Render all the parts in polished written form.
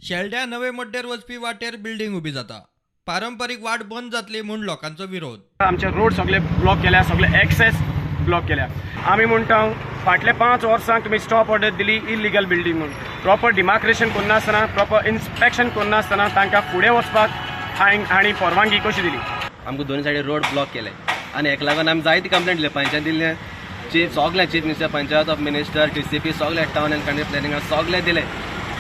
शेल्ड्या नवे मड्डेर वचपी वाटेर बिल्डींग उबी जाता. पारंपरीक वाट बंद जातली म्हूण लोकांचो विरोध. आमचे रोड सगळे ब्लॉक केल्या, सगळे एक्सेस ब्लॉक केल्या. आमी म्हणटा, फाटले 5 वर्सांक तुमी स्टॉप ऑर्डर दिली इलिगल बिल्डींग म्हणून. प्रॉपर डिमार्केशन करनासतना, प्रॉपर इन्स्पेक्शन करनासतना तांकां फुडें वचपाक हांणी परवानगी कशी दिली? आमकां दोनी सायडीन रोड ब्लॉक केले आनी हेका लागून आमी जायती कंप्लेंट दिले, पंचायत दिल्ले, चीफ, सगळे chief minister, panchayat of minister, TCP, सगळे टावन अँड कंट्री प्लॅनिंगाक सगळे दिले,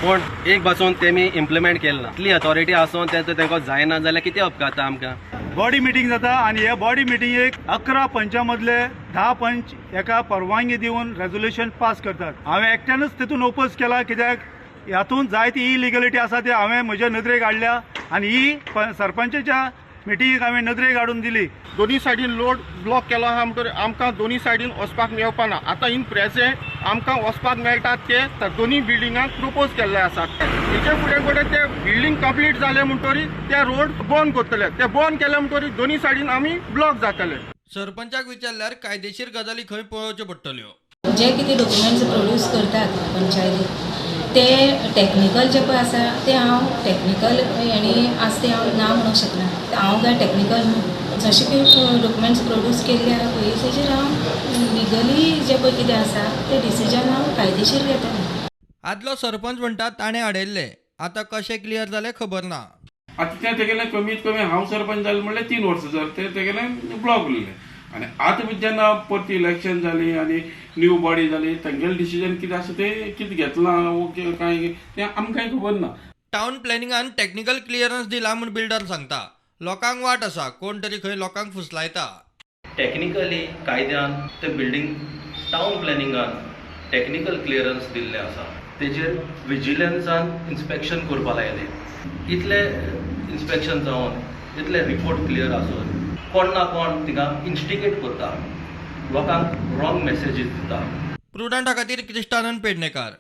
पूण एक पासून तेमी इम्प्लिमेंट केलें ना. इतली अथॉरिटी आसून ते तांकां जायना जाल्यार कितें अपघाता आमकां? बॉडी मिटींग जाता आनी ह्या बॉडी मिटिंगेक 11 पंचां मदले 10 पंच एका परवानगी दिवन रेजोल्युशन पास करतात. हांवें एकट्यानूच तितून ओपोज केला, कित्याक हातूंत जायती इलिगलिटी आसा, ती हांवें म्हज्या नदरेक हाडल्या आनी ही सरपंचाच्या मिटिंगेक हांवें नदरेक हाडून दिली. दोनी सायडीन रोड ब्लॉक केलो आहा म्हणटकीर आमकां दोनी सायडीन वचपाक मेळपा ना. आतां इन प्रेझेंट आमकां वचपाक मेळटा ते दोनी बिल्डिंगांक प्रपोज केल्ले आसात. हेचे फुडें फुडें ते बिल्डींग कंप्लीट जाले म्हणटकीर ते रोड बंद करतले. ते बंद केले म्हणटकीर दोनी सायडीन आमी ब्लॉक जातले. सरपंचाक विचारल्यार कायदेशीर गजाली खंय पळोवच्यो पडटल्यो. जे कितें डॉक्युमेंट्स प्रोड्यूस करतात पंचायतीक, ते टॅक्निकल जे पळय आसा, ते हांव टॅक्निकल हेणी आसा ते हांव ना म्हणूंक शकना. हांव काय टॅक्निकल न्हू. जशे की डॉक्युमेंट्स प्रोड्यूस केल्ले आहा पळय, तेजेर हांव लिगली जे पळय कितें आसा ते डिसिजन हांव कायदेशीर घेतलें. आदलो सरपंच म्हणटा, ताणें अडयल्ले. आतां कशें क्लियर जालें खबर ना. आतां तें तेगेलें कमीत कमी हांव सरपंच जालें म्हणल्यार 3 वर्सां जालें, ते तेगेलें ब्लॉक उरलें. आनी आतां बी जेन्ना परती इलेक्शन जाली आनी न्यू बॉडी जाली, तेंगेलें डिसिजन कितें आसा, तें कितें घेतलां वो कांय तें आमकांय खबर ना. टावन प्लॅनिंगान टॅक्निकल क्लियरन्स दिला म्हूण बिल्डर सांगता. लोकांक वाट आसा. कोण तरी खंय लोकांक फुसलायता. टॅक्निकली कायद्यान ते बिल्डींग टावन प्लॅनिंगान टॅक्निकल क्लियरन्स दिल्लें आसा. तेजेर विजिलन्सान इन्स्पेक्शन करपा लायलें. इतले इन्स्पेक्शन जावन, इतले रिपोर्ट क्लियर आसून कोण ना कोण थिंगा इन्स्टिगेट करता, लोकांक रॉंग मॅसेजीस दिता. प्रुडंटा खातीर क्रिस्टानंद पेडणेकार.